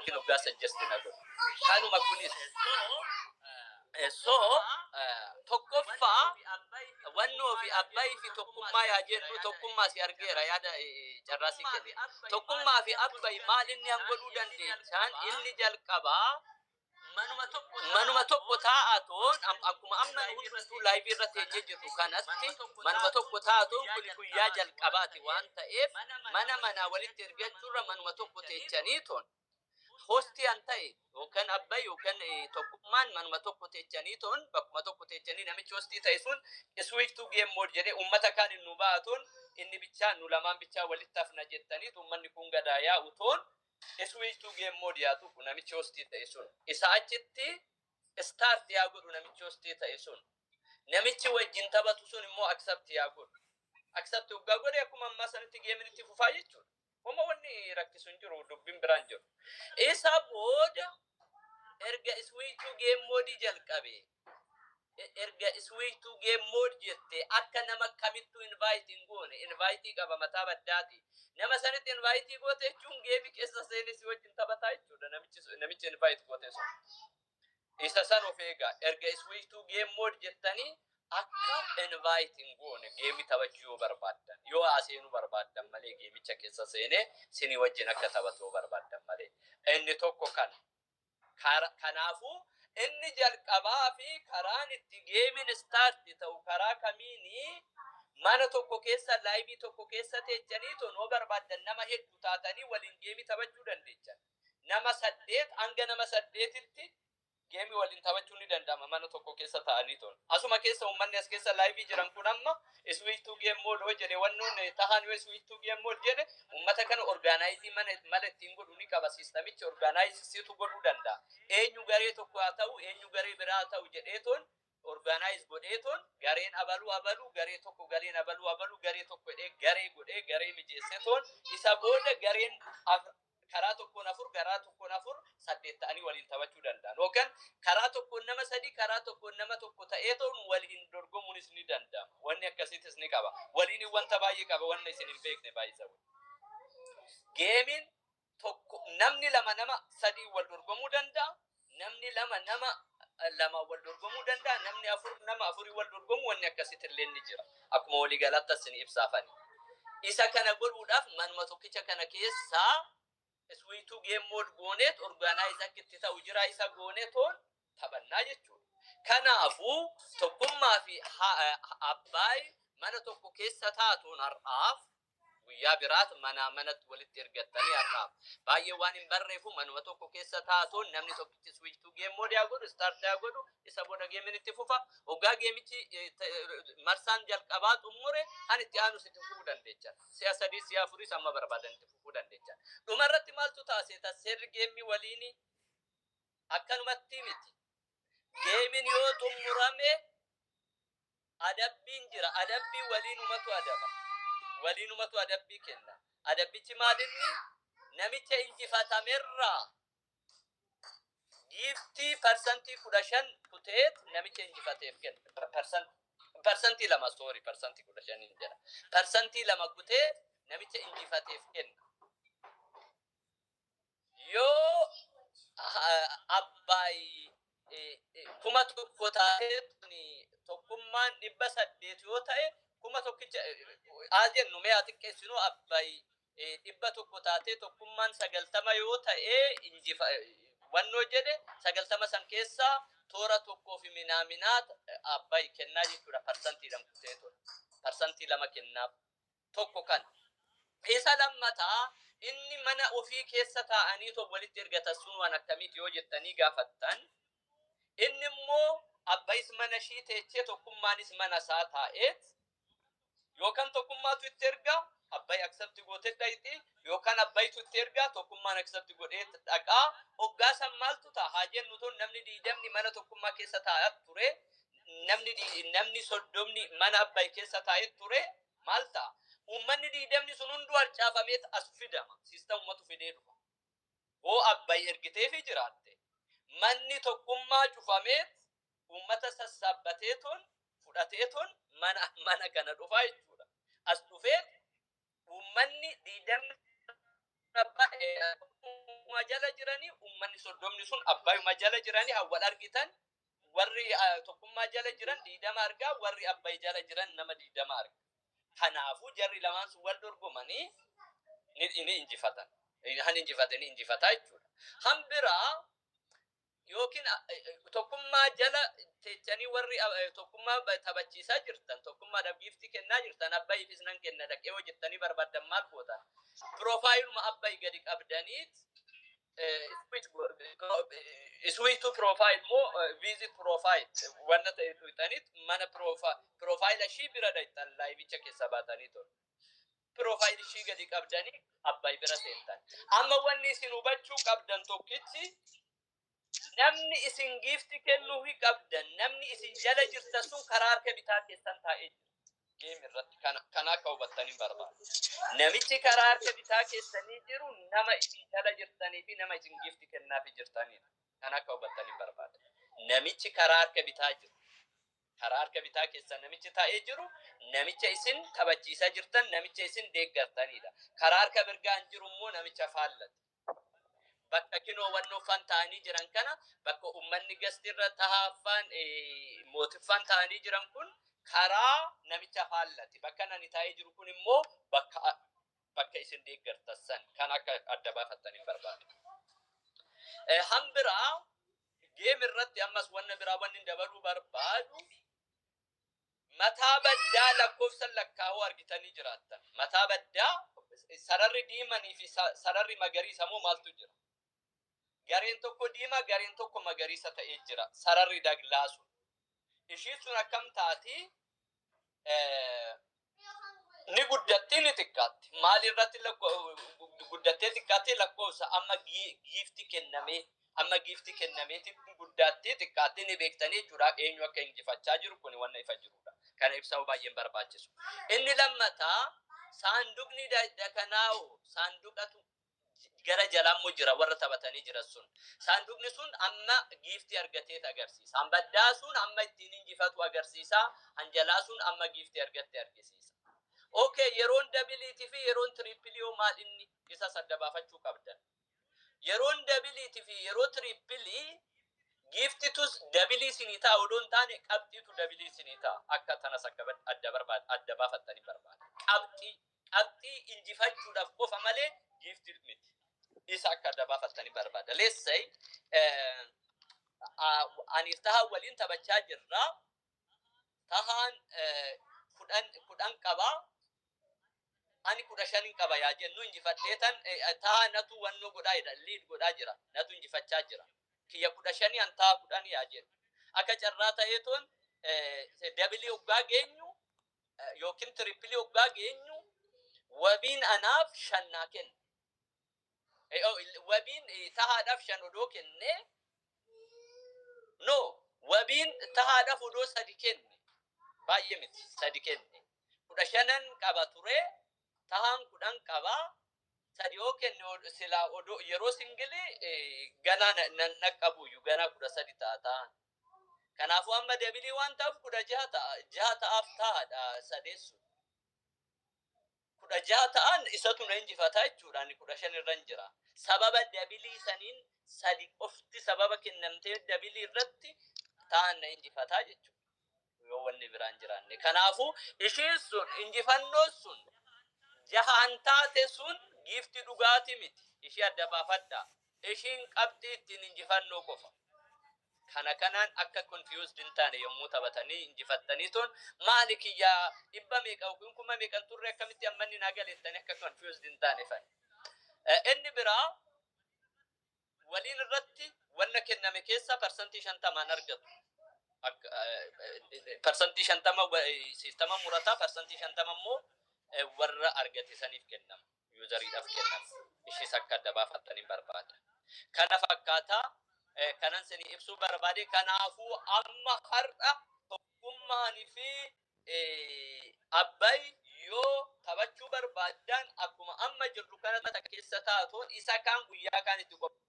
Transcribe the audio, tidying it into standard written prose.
Yookiin hoggaa suggest na godhu. Kanuma kunis. So tokkoffaa, wannoo fi Abbayii fi Tokkummaa yaa jennu. Tokkummaa si argeera, yaada carraasii kenne. Tokkummaa fi Abbayi maal inni han godhuu dandeechaan? Inni jalqabaa manuma tokko taa'atoon, akkuma amma nu hundumtuu live irra teenyee jirru kanatti manuma tokko taa'atoon, kun guyyaa jalqabaati waan ta'eef, mana manaa walitti ergachuurra manuma tokko teechanii toon host an ta'e yookaan Abbay yookaan Tokkummaan manuma tokko teechanii toon, bakkuma tokko teechanii, namichi host ta'e sun "switch to game mode" jedhee ummata kaan nu baatoon, inni bichaa nu lamaan bichaa walitti hafna jettanii, ummanni kun gadaa yaa'u toon switch to game mode yaatu namichi host ta'e sun. Isa achitti start yaa godhu namichi host ta'e sun. Namichi wajjin taphatu sun immoo accept yaa godhu. Accept hoggaa godhe, akkuma ammaa sanitti gameiin itti fufaa jechuudha. Homa wanni rakkisu hin jiru, dubbiin biraan jiru. Isa booda erga switch to game mode jalqabe, erga switch to game mode jette, akka nama kamittuu invite hin goone, invite qaba mataa baddaati. Nama sanitti invite goote jechuun game keessa seenee si wajjin taphataa jechuudha namichi invite goote sun. Isa san of eegaa. Erga switch to game mode jettanii akka invite hin goone, game taphachuu yoo barbaaddan, yoo seenuu barbaaddan malee, gameicha keessa seenee sinii wajjin akka taphatu yoo barbaaddan malee. Inni tokko kana. Kanaafuu inni jalqabaa fi karaan itti gameiin start ta'u karaa kamiini? Mana tokko keessa, live tokko keessa teechanii tonoo barbaaddan nama hedduu taatanii waliin game taphachuu dandeechan. Nama saddeet hanga nama saddeetitti game waliin taphachuu ni danda'ama mana tokko keessa ta'anii ton. Asuma keessa uummanni as keessa live jiran kun amma switch to game mode hoo jedhe, wannoon tahan yoo switch to game mode jedhe, uummata kana organize mana mala ittiin godhu ni qaba. Systemichi organize situ godhuu danda'a. Eenyu garee tokko haa ta'u, eenyu garee biraa haa ta'u jedhee toon organize godhee toon, gareen abaluu abaluu garee tokko, gareen abaluu abaluu garee tokko jedhee, garee godhee, garee mijeessee toon, isa booda gareen karaa tokkoon afur, karaa tokkoon afur, saddeet ta'anii waliin taphachuu danda'an. Yookaan karaa tokkoon nama sadi, karaa tokkoon nama tokko ta'ee toon waliin dorgomuunis ni danda'ama. Wanni akkasiitis ni qaba. Waliin wanta baay'ee qaba, wanna isin hin beekne baay'isa. Gameiin tokko namni lama nama sadii wal dorgomuu danda'a. Namni lama nama lama wal dorgomuu danda'a. Namni afur nama afurii wal dorgomu, wanni akkasitti illee ni jira. Akkuma waliigalaatti isin ibsaafani. Isa kana godhuudhaaf manuma tokkicha kana keessaa switch to game mode gooneet organize akka itti ta'u jira, isa gooneetoon taphannaa jechuudha. Kanaafuu Tokkummaa fi Abbaay mana tokko keessa taatuun har'aaf, guyyaa biraat manaa manatti walitti ergattanii, har'aaf baay'ee waan hin barreefu, manuma tokko keessa taatuun namni tokkichi switch to game mode yaa godhu, start yaa godhu. Isa booda gameiin itti fufa. Hoggaa gameichi marsaan jalqabaa xumure, han itti aanus itti fufuu dandeechan. Si'a sadii, si'a afuris amma barbaadan itti fufuu dandeechan. Dhumarratti maaltu taasisa? Seerri game waliini akkanumatti miti. Gameiin yoo xumurame adabbiin jira. Adabbii waliinumatu adaba. Waliinumatu adabbii kenna. Adabbichi maalinni? Namicha injifatamerraa gift 15% kuteet namicha injifateef kenna. 2%, sorry, 15% jedha. 2% kutee namicha injifateef kenna. Yoo Abbaay 1000 taatee Tokkummaan 800 yoo ta'e, 1000 haa jennu, mee haa xiqqeessinu, Abbaay 100 taatee Tokkummaan 90 yoo ta'e, injifa wannoo jedhe, 90 san keessaa toora tokkoo fi minaaminaa Abbaay kennaa jechuudha, parsantiidhaan kutee ture. 2% kennaaf tokko kan. Isa lammataa, inni mana ofii keessa taa'anii too walitti ergatan sun waan akkamiiti yoo jettanii gaafattan, inni immoo Abbayis mana ishii teechee, Tokkummaanis mana isaa taa'eet, yookaan Tokkummaatu itti erga, Abbay accept gootee dhaqxi, yookaan Abbayitu itti erga, Tokkummaan accept godhee dhaqaa. Hoggaa san maaltu ta'a? Haa jennu tun namni 20 mana Tokkummaa keessa taa'aa ture, namni 30 mana Abbay keessa taa'ee ture, maal ta'a? Uummanni 20 sun hunduu harcaafamee as fidama. Systemumatu fidee dhufa. Hoo Abbay ergiteefi jiraatte, manni Tokkummaa cufameet uummata sassaabbateetoon fudhateetoon mana kana dhufaa jechuudha. As dhufee uummanni 20 Tokkummaa jala jiranii, uummanni 30 sun Abbaayuma jala jiranii hawwal argitan. Warri Tokkummaa jala jiran 20 argaa, warri Abbay jala jiran nama 20 arga. Kanaafuu jarri lamaan sun wal dorgomanii ni injifatan. Han injifate ni injifataa jechuudha. Hambiraa yookiin Tokkummaa jala teechanii, warri Tokkummaa taphachiisaa jirtan, Tokkummaadhaaf giiftii kennaa jirtan, Abbayiifis nan kenna dhaqee yoo jettanii barbaaddan maal gootan? Profile-uma Abbay gadi qabdaniit switch to profile moo visit profile wanna ta'e tuqxaniit mana profile ishii bira dhaqxan, live-icha keessa baatanii ture. Profile ishii gadi qabdanii Abbay bira seentan. Amma wanni isin hubachuu qabdan tokkichi, namni isin giifti kennuufi qabdan, namni isin jala jirtan sun karaa harka bitaa keessan taa'ee jira. Game irratti kana akka hubattanii barbaada. Namichi karaa harka bitaa keessanii jiru nama isin jala jirtanii fi nama isin giifti kennaafi jirtanidha. Kana akka hubattanii barbaada. Namichi karaa harka bitaa jiru, karaa harka bitaa keessan namichi taa'ee jiru, namicha isin taphachiisaa jirtan, namicha isin deeggartanidha. Karaa harka mirgaan jiru immoo namicha faallate. Bakka kinoo wannoffaan ta'anii jiran kana, bakka uummanni gastirra tahaffaan mootiffaan ta'anii jiran kun karaa namicha faallate. Bakka nani taa'ee jiru kun immoo bakka isin deeggartan san kan akka adda baafattanii barbaada. Hambiraa game irratti ammas wanna biraa wanni dabaluu barbaadu, mataa baddaa lakkoofsa lakkaa'uu argitanii jiraattan. Mataa baddaa sararri diimanii fi sararri magariisa moo maaltu jira? Gareen tokko diimaa, gareen tokko magariisa ta'ee jira. Sararri daglaa sun. Ishiin sun akkam taati? Ni guddatti, ni xiqqaatti. Maal irratti guddattee xiqqaattee? Lakkoofsa amma giifti kennamee, amma giifti kennameeti guddattee xiqqaattee ni beektanii jechuudha. Eenyu akka injifachaa jiru kun wanna ifa jirudha. Kana ibsa'uu baay'een barbaachisu. Inni lammataa saanduqni dakanaa'u saanduqatu gara jalaammoo jira warra taphatanii jiran sun. Saanduqni sun amma giiftii argateet agarsiisa. Hambaddaa sun amma ittiin injifatu agarsiisa. Hanjalaa sun amma giiftii argatte argisiisa. Okay, yeroon double-iitii fi yeroon triple-ii hoo maal inni? Isa sadda baafachuu qabdan. Yeroon double-iitii fi yeroo triple-ii giiftitus double-ii isinii ta'a odoo hin taane, qabxiitu double-ii isinii ta'a. Akka tanas akka adda barbaad adda baafattanii barbaada. Qabxii injifachuudhaaf qofa malee giiftii miti. Isa akka adda baafattanii barbaada. Let's say aniif Tahaa waliin taphachaa jirra. Tahaan 10 10 qabaa. Ani 15n qaba yaa jennu, injifadhee tan Tahaa natu wannoo godhaa jira, lead godhaa jira, natu injifachaa jira. Kiyya 15, an Tahaa 10 yaa jennu. Akka carraa ta'eetoon double-ii hoggaa geenyu yookiin triple-ii hoggaa geenyu, Wabiin anaaf 5 naa kenna. Wabiin Tahaadhaaf 5 odoo kennee, no, Wabiin Tahaadhaaf odoo 3 kenne, baay'ee miti, 3 kenne, 15n qaba ture, Tahaan 10 qaba, 3 yoo kenne silaa odoo yeroo single-ii ganaa nan dhaqqabuyyuu ganaa 13 ta'a Tahaan. Kanaafuu amma double-ii waan ta'uuf 16 ta'a, 6 ta'aaf Tahaadha sadeessu. 16 ta'an isatu na injifataa jechuudha. Ani 15 irra jira. Sababa double-ii saniin 3 qofti sababa kennamtee double-ii irratti ta'an na injifataa jechuudha. Yoo wanni biraan jiraanne. Kanaafuu ishiin sun, injifannoon sun jahaan taate sun giifti dhugaatii miti. Ishii adda baafadhaa. Ishiin qabxii ittiin injifannoo qofa. Kana kanaan akka confused hin taane, yommuu taphatanii injifattanii tun maali kiyyaa dhibba meeqa yookiin kuma meeqan turre, akkamitti ammanni naa galettanii akka confused hin taane fan. Inni biraa waliin irratti wanna kenname keessa 50%n argatu. 50% system-a murataa, 50% immoo warra argate saniif kennama. User-iidhaaf kennama. Ishis akka adda baafattanii barbaada. Kana fakkaataa kanan isinii ibsuu barbaade. Kanaafuu amma har'a Tokkummaanii fi Abbay yoo taphachuu barbaaddan, akkuma amma jirru kana keessa taatuun isa kaan guyyaa kaan itti qophaa'u.